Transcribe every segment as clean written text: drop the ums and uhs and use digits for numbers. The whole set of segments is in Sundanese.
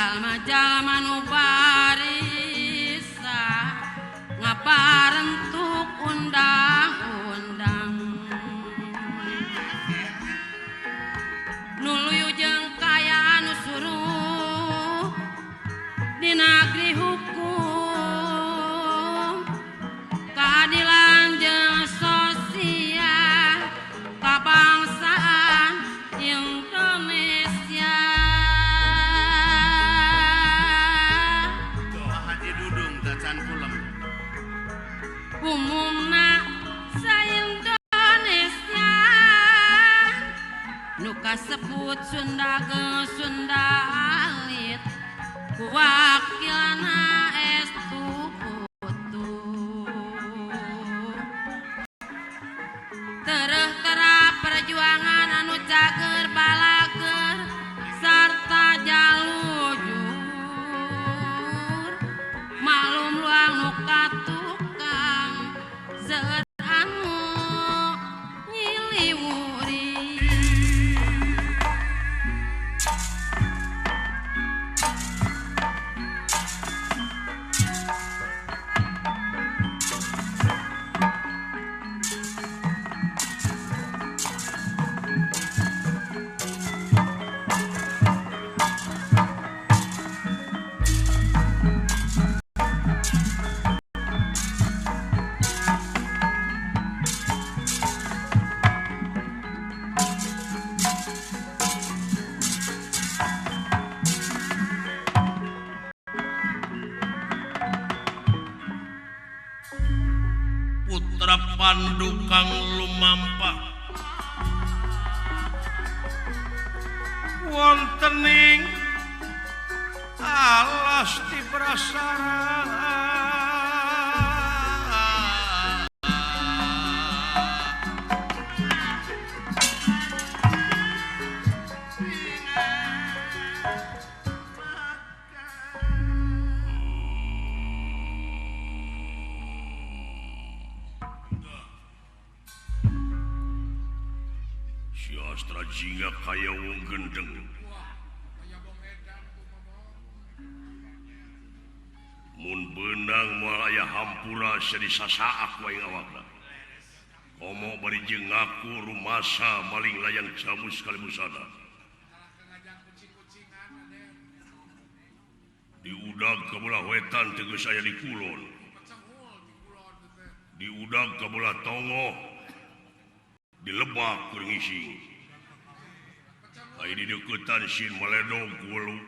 Jalma-jalma nu barisa ngabarentuk undang-undang nuluyu jeung kaya anu suruh di negeri hukum keadilan jeung sosial kabangsaan Indonesia. Pak Haji Dudung tacan kulem. Umumna sa-Indonesia nu kasebut Sunda ge Sunda alit ku wakilna estu utuh tereh tera perjuangan anu cager balager sarta jalujur maklum luang nu katukang seueur anu nyiliwuri. Putra Pandu kang lumampah wonten ing alas Tibrasara. Si Astra Jingga kaya wong gendeng. Mun beunang moal aya hampura sia disasaak wae awakna. Komo bari jeung ngaku rumasa maling layang camus kalibusana. Diudag ka belah wetan teu geus aya di kulon. Diudag ka belah tongoh di lebak keur ngising. Aya di deuketan sin maledog ku welu.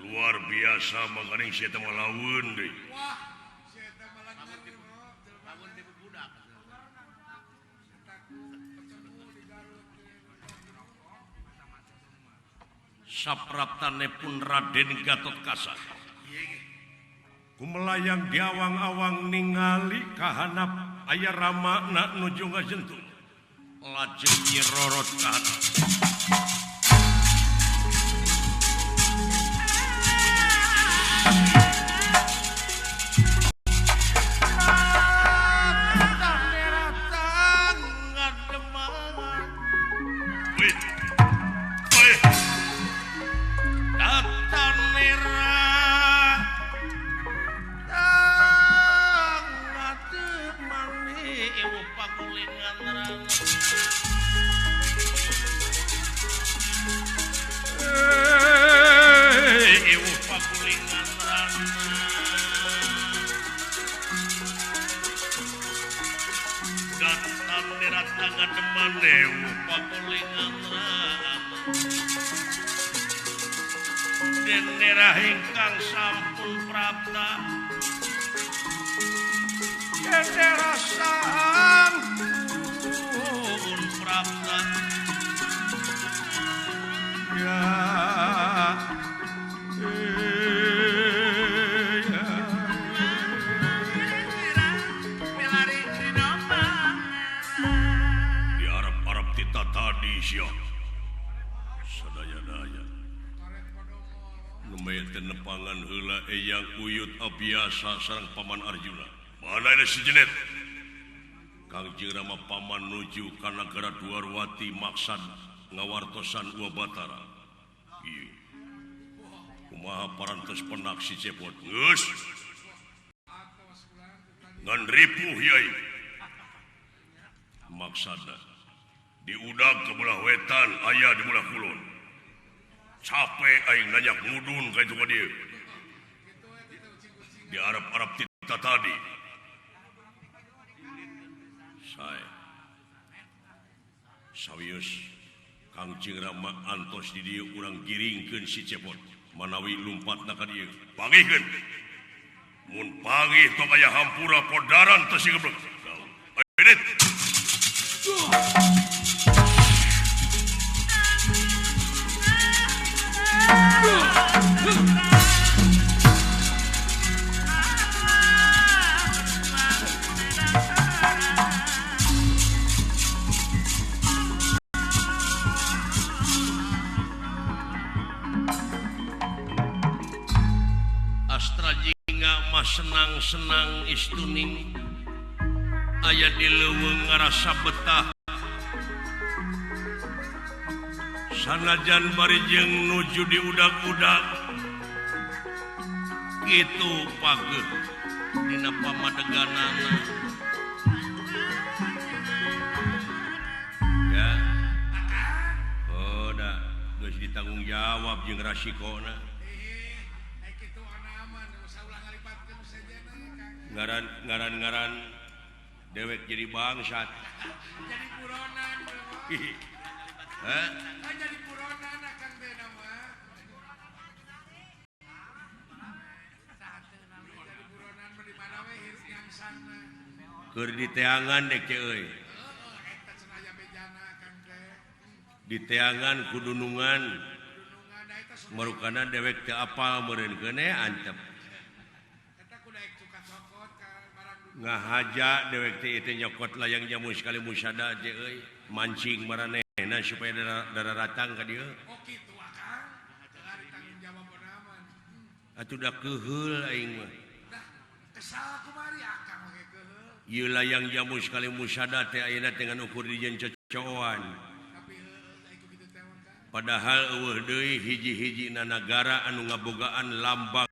Luar biasa mangkaning sia teh malaweun deui. Sapraptane pun Raden Gatotkaca kumelayang di awang-awang ningali kahanap aya ramana nuju ngajentung lajeng nyirorot kahanap. Denderah ingkang sampun prapta Denderah sampun prapta ya di Arab-Arab tita tadi sia sadaya-daya nepangan heula eyang uyut abiasa sareng Paman Arjuna. Mana ada si Jenet? Kangjeng Rama Paman nuju ka nagara Dwarwati maksad Ngawartosan Uwa Batara. Ieu. Kumaha parantos penak si Cepot. Geus. Ngan ripuh yai. Maksana diudag ke belah wetan aya di belah kulon. Capek aing nanyak mudun ka itu ka dieu. Di Arab-Arab tita tadi. Sae. Sawios Kang Rama antos di dieu urang giringkeun si Cepot manawi lumpatna ka dieu. Pangihkeun. Mun pangih tong aya hampura podaran teh si geblek. Ayo. Astra Jingga mah senang-senang istuning aya di leuweung ngarasa betah sanajan bari jeung nuju diudag-udag kitu pageuh dina pamadeganana ya. Oh da geus ditanggung jawab jeung rasikona. Ngaran-ngaran dewek jadi bangsat. Jadi buronan. Hah? Jadi buronan akang teh nama. Jadi buronan mah di mana we hirup ngangsangna. Keur diteangan dek ce euy. Eta cenah aya bejana akang teh. Diteangan kudunungan. Dunungan da eta Marukana dewek teu apal meureun keun antep. Ngahaja dewek teh itu nyokot layang jamu sekali musada teh euy mancing maranehna supaya darah ratang ka dieu. Oh kitu akang. Ari tanggung jawab aman. Atuh da keuheul aing mah. Dah kesal kumari akang make keuheul. Ieu layang jamu sekali musada teh ayeuna teh ngan ukur dijieun cocoan. Tapi heueuh ai ku kitu teh mah. Padahal eueuh deui hiji-hiji na nagara anu ngabogaan lambang